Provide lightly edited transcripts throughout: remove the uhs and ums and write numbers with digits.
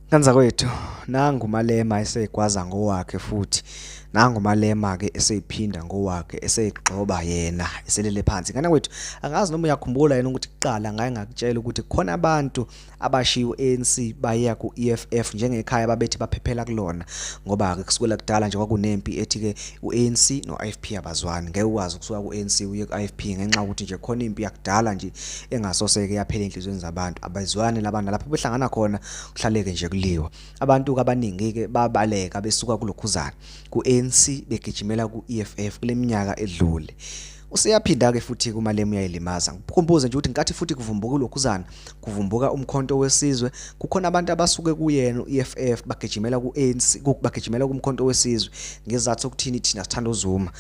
Nganzakwethu, nangu uMalema esegwaza ngowakhe futhi, nangu uMalema-ke eseyiphinda ngowakhe, eseyigxoba yena eselele phansi. Ngane kwethu, angazi noma uyakhumbula yena ukuthi kuqala ngake ngakutshela ukuthi kukhona abantu abashiya u-ANC baya ku-EFF njengekhaya babethi baphephela kulona, ngoba-ke kusukela kudala nje kwakunempi ethi-ke u-ANC no-IFP abazwani, ngeke ukwazi ukusuka ku-ANC uye ku-IFP ngenxa yokuthi nje khona impi yakudala nje engasoseke yaphela ey'nhliziyweni zabantu. Abazwani labantu, lapho behlangana khona kuhlaleke nje kuliwa. Abantu-ke abaningi-ke babaleka besuka kulokhuzana ku-ANC begijimela ku-EFF kule minyaka edlule. Useyaphinda-ke futhi kuMalema uyayilimaza. Ngikukhumbuze nje ukuthi ngenkathi futhi kuvumbuka ulokhuzana, kuvumbuka uMkhonto weSizwe, kukhona abantu abasuke kuyena u-EFF bagijimela ku-ANC, bagijimela kuMkhonto weSizwe ngesizathu sokuthini thina sithanda uZuma.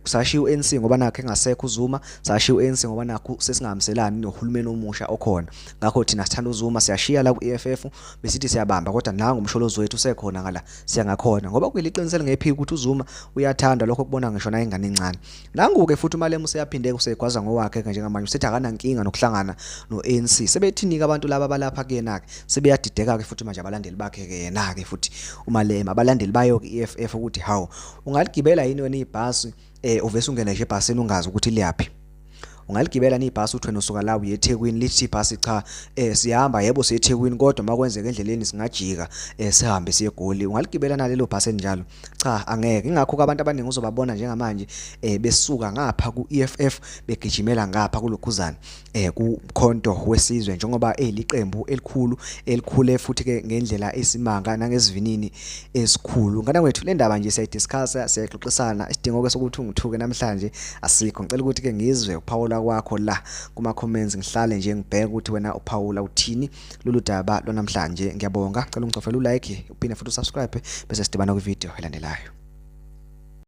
Sashiya u-ANC ngoba nakho engasekho uZuma, sashiya u-ANC ngoba nakho sesingahambiselani nohulumeni omusha okhona. Ngakho thina sithanda uZuma, siyashiya la ku-EFF besithi siyabamba, kodwa nangu umsholozi wethu usekhona ngala, siya ngakhona ngoba kuyiqiniso elingephiki ukuthi uZuma uyathanda lokho kubona ngisho naye ingane encane. Nangu-ke futhi uMalema useyaphindeka usegwaza ngowakhe-ke njengamanje, usethi akanankinga nokuhlangana no-ANC. Sebethini-ke abantu laba abalapha kuyena-ke, sebeyadideka-ke futhi manje abalandeli bakhe-ke yena-ke futhi uMalema, abalandeli bayo-ke i-EFF ukuthi hawu, ungaligibela yini wena ibhasi uvese ungene nje ebhasini ungazi ukuthi liyaphi? Ungaligibela nibhasi uthi wena usuka la uye eThekwini, lithi ibhasi cha, siyahamba yebo siye eThekwini, kodwa makwenzeka endleleni singajika sihambe siye eGoli. Ungaligibela nalelo bhasi elinjalo? Cha, angeke. Ingakho abantu abaningi uzobabona njengamanje besuka ngapha ku-EFF begijimela ngapha kulokhuzana kuMkhonto weSizwe, njengoba eliqembu elikhulu elikhule futhi ke ngendlela esimanga nangesivinini esikhulu. Ngane kwethu, le ndaba nje siyayidiscussa, siyayixoxisana. Isidingo ke sokuthi ungithuke namhlanje asikho. Ngicela ukuthi ke ngizwe uphawula kwakho la kuma comments, ngihlale nje ngibheke ukuthi wena uphawula uthini lolu daba lwanamhlanje. Ngiyabonga, cela ungicofele ulike, uphinde futhi usubscribe, bese sidibana kwi video elandelayo.